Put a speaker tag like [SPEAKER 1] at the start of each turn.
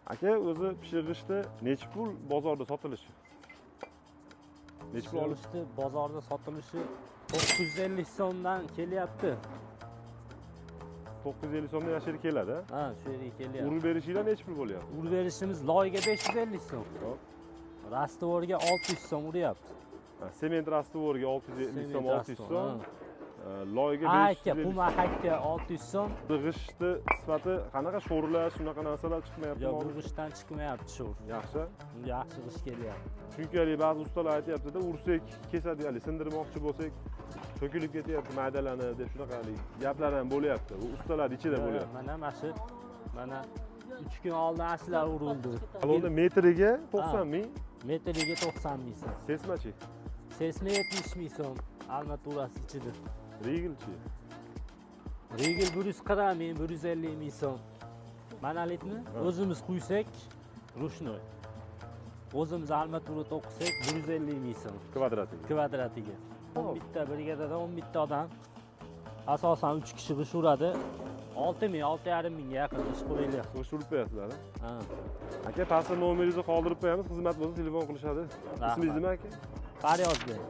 [SPEAKER 1] Aka, o'zi pishiq g'ishtni nechi pul bozorda sotilishi? Nechi pul olib?
[SPEAKER 2] G'ishtni bozorda sotilishi 950 so'mdan kelyapti.
[SPEAKER 1] 950 so'mdan yashirib keladi, a?
[SPEAKER 2] Ha, shu yerga kelyapti.
[SPEAKER 1] Urib berishinglar nechi pul bo'lyapti?
[SPEAKER 2] Urib berishimiz loyga 550 so'm.
[SPEAKER 1] Hop.
[SPEAKER 2] Растворga 600 so'm uryapti.
[SPEAKER 1] Ha, sement растворga 650 so'm, 600 so'm. Loyga
[SPEAKER 2] Hakka,
[SPEAKER 1] 550
[SPEAKER 2] puma hakka 600 so'm.
[SPEAKER 1] G'ishtni sifati qanaqa, sho'rlash, shunaqa narsalar chiqmayaptimi?
[SPEAKER 2] Yo'q, bu
[SPEAKER 1] Hozir?
[SPEAKER 2] g'ishtdan chiqmayapti sho'r.
[SPEAKER 1] Yaxshi.
[SPEAKER 2] Yaxshi g'isht kelyapti.
[SPEAKER 1] Chunki haligi ba'zi ustalar aytyapti-da, ursak kesadi, haligi sindirmoqchi bo'lsak to'kilib ketyapti, maydalanib deb shunaqa haligi gaplar ham bo'lyapti. Bu ustalar ichida bo'lyapti.
[SPEAKER 2] Mana shu, mana 3 kun oldin ashlar urildi.
[SPEAKER 1] Salonda metriga 90 ming,
[SPEAKER 2] Metriga 90 ming so'm.
[SPEAKER 1] Sesmachi?
[SPEAKER 2] Sesma 70 ming so'm. Armaturasi ichida.
[SPEAKER 1] Rigelchi?
[SPEAKER 2] Rigel 140 ming, 150 ming so'm. Monolitni o'zimiz quysak, ручной. O'zimiz armatura to'qisak 150 ming so'm
[SPEAKER 1] Kvadratiga.
[SPEAKER 2] Kvadratiga. 10 bitta brigadada 10 bitta odam. Asosan 3 kishi g'isht uradi. 6 ming, 6,5 mingga yaqin g'isht qo'yilyapti.
[SPEAKER 1] G'isht urib qo'yasizlar, a?
[SPEAKER 2] Ha.
[SPEAKER 1] Aka, pastda nomeringizni qoldirib qo'yamiz, xizmat bo'lsa telefon qilishadi.
[SPEAKER 2] Rahmat.
[SPEAKER 1] Ismingiz nima, aka?
[SPEAKER 2] Faryozbek.